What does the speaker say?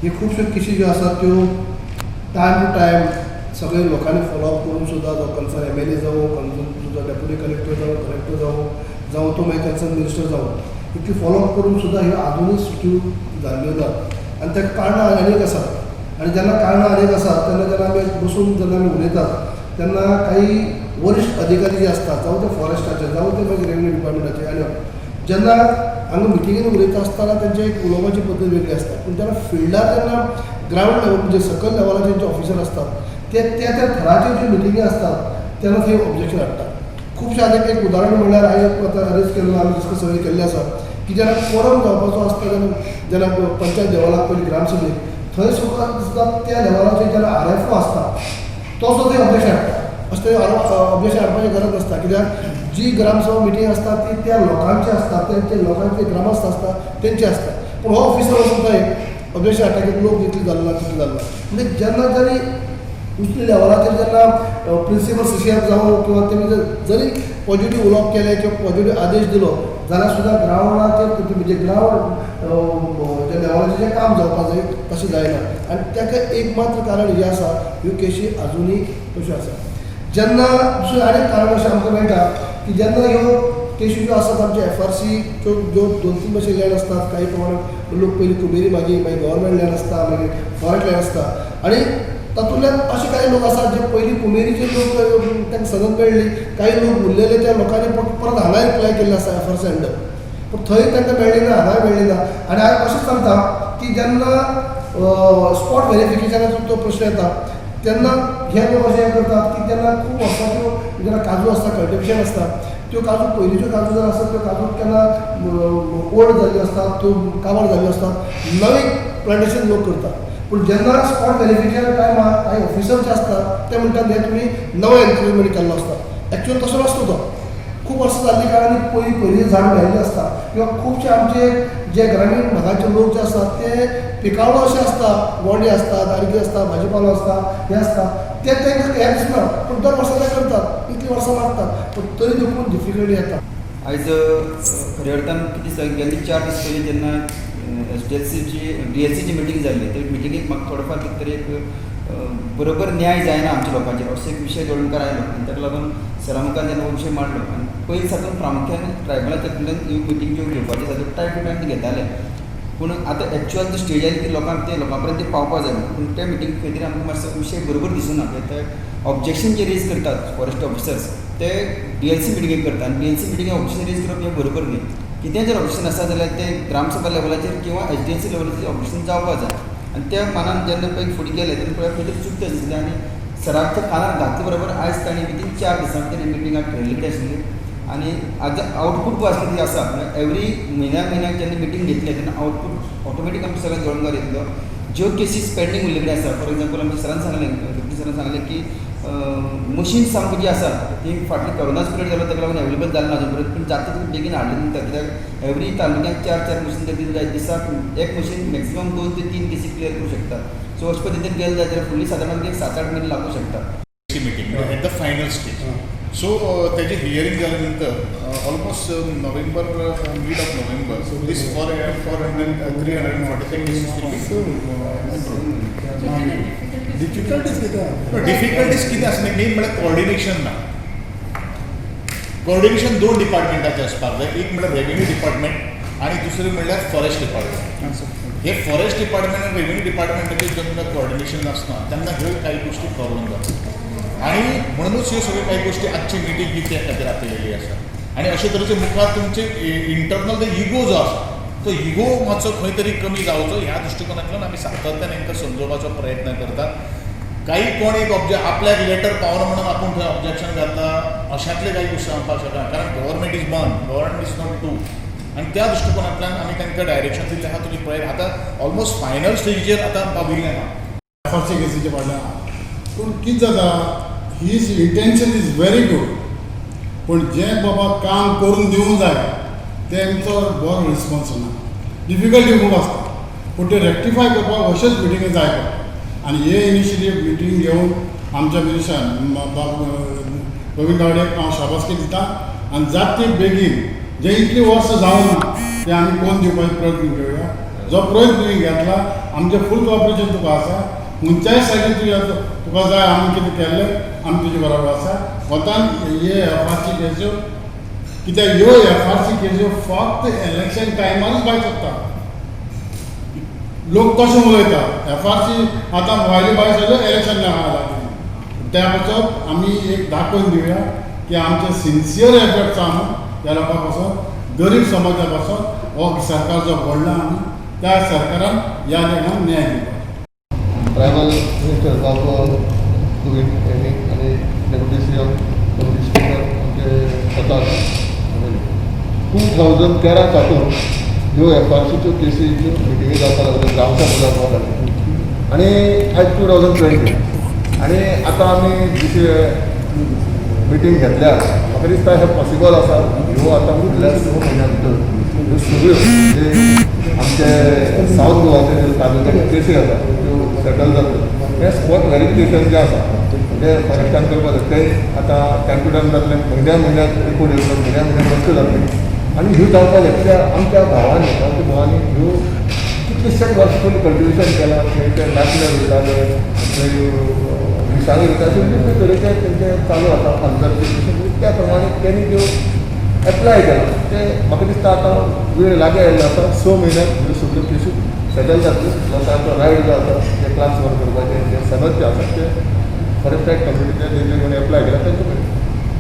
ही खुबश्यो केशी ज्यो आसात त्यो टायम टू टायम सगळे लोकांनी फॉलोअप करून सुद्दां जो कन्सर्न एमएलए जावं, कन्सर्न तुजो डेप्युटी कलेक्टर जावं, कलेक्टर जावं, जावं तो मागीर कन्सर्न मिनिस्टर जावं, इतली फॉलोअप करून सुद्दां ह्यो आजुनूय सुटी जाल्ल्यो नात आनी ताका कारणां अनेक आसात. आनी जेन्ना कारणां अनेक आसात तेन्ना जेन्ना आमी बसून जेन्ना आमी उलयतात तेन्ना काही वरिश्ठ अधिकारी जे आसतात, जावं ते फॉरेस्टाचे, जावं ते मागीर रेवेन्यू डिपार्टमेंटाचे, आनी जेन्ना हांगा मिटिंगेन उलयता आसतना तेंचे एक उलोवपाची पद्दत वेगळी आसता, पूण जेन्ना फिल्डार जेन्ना ग्रावंड लेवल म्हणजे सकयल लेवलाचे जे ऑफिसर आसतात ते त्या त्या थराचेर ज्यो मिटिंगी आसतात तेन्ना थंय ऑब्जेक्शन हाडटात खुबशे. आतां एक उदाहरण म्हणल्यार हांवें आतां अरेंज केल्लो, आमी डिस्कस सगळें केल्लें आसा की जेन्ना कोरम जावपाचो आसता तेन्ना जेन्ना पंचायत लेवलाक पयली ग्रामसभेक थंय सुद्दां त्या लेवलाचेर जेन्ना आरएफओ आसता तो सुद्दां थंय ऑब्जेक्शन हाडटा. अशें थंय ऑब्जेक्शन हाडपाची गरज नासता, कित्याक जी ग्रामसभा मिटींग आसता ती त्या लोकांची आसता, तेंचे लोकांचे ग्रामस्थ आसता तेंची आसता. पूण हो ऑफिसर वचून थंय ऑब्जेक्शन हाडटा की लोक इतले जाल्लो ना, तितले जाल्लो ना. म्हणजे जेन्ना जरी उंचल्या लेवलाचेर जेन्ना प्रिंसिपल सीसीएफ जावं किंवा तेमी जरी पॉझिटिव्ह उलोवप केलें किंवा पॉझिटिव्ह आदेश दिलो जाल्यार सुद्दां ग्रावंडाचेर म्हणजे ग्रावंड जे लेवलाचेर जें काम जावपाक जाय तशें जायना. आनी ताका एक मात्र कारण हें आसा, ह्यो केशी आजुनूय तश्यो आसा. जेन्ना दुसरें आनीक कारण अशें आमकां मेळटा की जेन्ना ह्यो केशी ज्यो आसात आमचे एफआरसीच्यो ज्यो दोन तीन भाशेन लँड आसतात, काही प्रमाणात लोक पयलीं कुबेरी मागीर मागीर गव्हर्मेंट लँड आसता, मागीर फॉरेस्ट लँड आसता आनी तातूंतल्यान अशे कांय लोक आसात जे पयलीं कुमेरीचे लोक तांकां सनद मेळ्ळी, कांय लोक उरलेले त्या लोकांनी परत हांगाय एप्लाय केल्लें आसा एफआरसी अंडर, पूण थंय तांकां मेळ्ळी ना, हांगाय मेळ्ळी ना. आनी हांव अशें सांगता की जेन्ना स्पॉट वेरिफिकेशनाचो तो प्रश्न येता तेन्ना हे लोक अशें करतात की तेन्ना खूब वर्सांच्यो जेन्ना काजू आसता, कल्टिवेशन आसता, त्यो काजू पयलींच्यो काजू जर आसत त्यो काजू केन्ना ओल्ड जाल्ल्यो आसतात, त्यो काबार जाल्ल्यो आसतात, नवे प्लांटेशन लोक करतात. पूण जेन्ना स्पॉट वेरिफिकेशन टायमार कांय ऑफिसर जे आसतात ते म्हणटात हें तुमी नवो एन्क्रोचमेंट केल्लो आसता. एक्चुअल तसो नासता तो, खूब वर्सां जाल्ली कारणान पयलीं पयलीं झाड मेळिल्लें आसता किंवा खुबशे आमचे जे ग्रामीण भागाचे लोक जे आसतात ते पिकावळ अशे आसता, गोंडे आसतात आनी कितें आसता, भाजीपालो आसता, हें आसता, ते तांकां हें दिसना, पूण दर वर्सा ते करतात, इतलीं वर्सां मागतात, पूण तरी देखून डिफिकल्टी येता. आयज खऱ्या अर्थान कितें दिसता, गेल्ले 4 दीस पयलीं जेन्ना एसडीएलसीची डीएलसीची मिटींग जाल्ली ते मिटिंगेक म्हाका थोडो फार कितें तरी एक बरोबर न्याय जायना आमच्या लोकांचेर असो एक विशय दोळणकार आयलो आनी ताका लागून सरा मुखार जेन्ना हो विशय मांडलो आनी पयलीं साकून प्रामुख्यान ट्रायबलाच्या हितूंतल्यान ह्यो मिटींग ज्यो घेवपाच्यो आसा त्यो टायम टू टायम घेताले, पूण आतां एक्चुअल स्टेज आयली की लोकांक ते लोकां पर्यंत ते पावपा जाय. पूण त्या मिटींग खंय तरी आमकां मातसो विशय बरोबर दिसना. ते ऑब्जेक्शन जे रेज करतात फॉरेस्ट ऑफिसर्स ते डीएलसी मिटिंगेक करता आनी डीएलसी मिटिंगेक ऑब्जेक्शन रेज करप हें बरोबर न्ही. कितेंय जर ऑब्जेक्शन आसा जाल्यार ते ग्रामसभा लेवलाचेर किंवा एसडीएलसी लेवलाचेर ऑब्जेक्शन जावपा जाय. आनी त्या मानान जेन्ना पळय फुडें गेले तेन्ना पळय खंय तरी चुकता दिसलें आनी सराच्या कानार घातले बरोबर आयज तांणी विथीन 4 दिसां भितर मिटिंगाक ठरयल्ले कडेन आशिल्ली. आनी आज आवटपूट जो आसता ती आसा, म्हळ्यार एवरी म्हयन्या म्हयन्याक जेन्ना मिटींग घेतले तेन्ना आवटपूट ऑटोमॅटीक आमच्या सगळ्या दोळणकार येतलो. ज्यो केसीस पेंडींग उरले कडेन आसा, फॉर एग्जाम्पल आमच्या सरान सांगलें, डेप्युटी सरान सांगलें की मशीन्स आमकां जी आसा ती फाटली कोरोनाच पिरियड जालो ताका लागून एवेलेबल जालें ना अजून पर्यंत, पूण जाता तितलें बेगीन हाडलें दिता, कित्याक एवरी तालुक्याक चार चार मशीन जर दिले जायत दिसाक एक मशीन मॅक्सिमम दोन ते तीन केसी क्लियर करूं शकता. सो अशें पद्दतीन गेले जाल्यार फुडली सादारण एक 7-8 म्हयने लागूं शकता. Meeting at the final stage, so त्याचे हियरिंग जाल्या नंतर almost November, mid of November, this four hundred 345 cases will be. Difficulties कितें? डिफिकल्टीज कितें आसा, मेन म्हळ्यार कोऑर्डिनेशन ना. कोऑर्डिनेशन दोन डिपार्टमेंटाचें आसपाक जाय, एक म्हळ्यार रेवेन्यू डिपार्टमेंट आनी दुसरें म्हळ्यार फॉरेस्ट डिपार्टमेंट. हे फॉरेस्ट डिपार्टमेंट आनी रेवेन्यू डिपार्टमेंटाचें जेन्ना कोऑर्डिनेशन नासना तेन्ना ह्यो काही गोश्टी प्रॉब्लम जाता आनी म्हणूनच ह्यो सगळ्यो काही गोश्टी आजची मिटींग ही त्या खातीर आपयलेली आसा. आनी अशे तरेचे मुखार तुमचे इंटरनल इगो जो आसा तो इगो मातसो खंय तरी कमी जावचो ह्या दृश्टिकोनांतल्यान आमी सातत्यान तांकां समजोवपाचो प्रयत्न करतात. काही कोण एक आपल्याक लेटर पावना म्हणून आपूण थंय ऑब्जेक्शन घालता, अशांतले काही गोश्टी सांगपाक शकना, कारण government is one, government is not two. आनी त्या दृश्टिकोनांतल्यान आमी तांकां डायरेक्शन दिल्लें आहा. तुमी पळयात, आतां ऑलमोस्ट फायनल स्टेजीचेर आतां पाविल्लें आहा. एफआरसी केसीचे फाटल्यान आहा. पूण कितें जाता, his intention is very good, पूण जें बाबा काम करून दिवंक जाय तेंचो बरो रिस्पॉन्स ना. डिफिकल्टी खूब आसता, पूण ते रेक्टिफाय करपाक अश्योच मिटिंगी जाय पडटा. आनी हे इनिशिएटीव मिटींग घेवन आमच्या मिनिस्टरान बाब प्रवीण गावडेक हांव शाबासकी दिता आनी जाता ती बेगीन जे इतलीं वर्सां जावंक ना तें आमी करून दिवपाचो प्रयत्न घेवया. जो प्रयत्न तुमी घेतला आमचें फूल कॉपरेशन तुका आसा. खंयच्याय सायडीन तुज्या तुका जाय आमी कितें केल्लें, आमी तुजे बरोबर आसा. वतान हे एफ आर सी केज्यो कित्याक, ह्यो एफ आर सी केज्यो फक्त इलेक्शन टायमारूच भायर सरता. लोक कशें उलयता, एफ आर सी आतां भायले भायर सरल्यो इलेक्शन लागीं. त्या पासत आमी एक दाखोवन दिवया की आमचे सिन्सियर एफर्ट्स आहा ह्या लोकां पासत, गरीब समाजा पासत. हो सरकार जो घडला, आमी त्या सरकारान ह्या लोकांक न्याय दिवपाक. ट्रायबल मिनिस्टर बाबू गोविंद यांनी आणि डेप्युटी CM, deputy speaker आमचे स्वता. 2013 साकून ह्यो एफ आर सीच्यो केसीच्यो मिटिंगी जावपाक लागल्यो, ग्रामसभा जावपाक लागल्यो आनी आयज 2020 आनी आतां आमी जशी मिटींग घेतल्या, म्हाका दिसता हें पॉसिबल आसा. ह्यो आतां फुडल्या 6 म्हयन्या भितर ह्यो सगळ्यो जे आमचे सावथ गोवाचे तालुक्याचे केसी आसा त्यो सेटल जातल्यो. हें स्पॉट व्हेरिफिकेशन जें आसा, म्हणजे फॉरेस्टान करपाक जाय, तें आतां टायम टू टायम जातलें. म्हयन्या म्हयन्याक रिपोर्ट येतलो, म्हयन्या म्हयन्याक बसक्यो जातली आनी ह्यो जावपाक जाय, कित्याक आमच्या भावांनी ह्यो कितलेशेच वर्स पयलीं कल्टिवेशन केलां. थंय ते नाचणे रोयताले, थंय मिरसांगी रोयता, अशे विविध तरेचे तेंचे चालू आसा कन्जर्वेशन. त्या प्रमाणे तेणी त्यो एप्लाय केलां. ते म्हाका दिसता आतां वेळ लागीं आयिल्लो आसा. 6 म्हयन्याक ह्यो सगळ्यो केसी सेटल जातल्यो. लोकांचो रायट जो आसा, ते क्लास वन करपाचे जे सनद जे आसा, ते फॉरेस्ट रायट कम्युनिटीचे जे कोणी एप्लाय केला तांचे कडेन.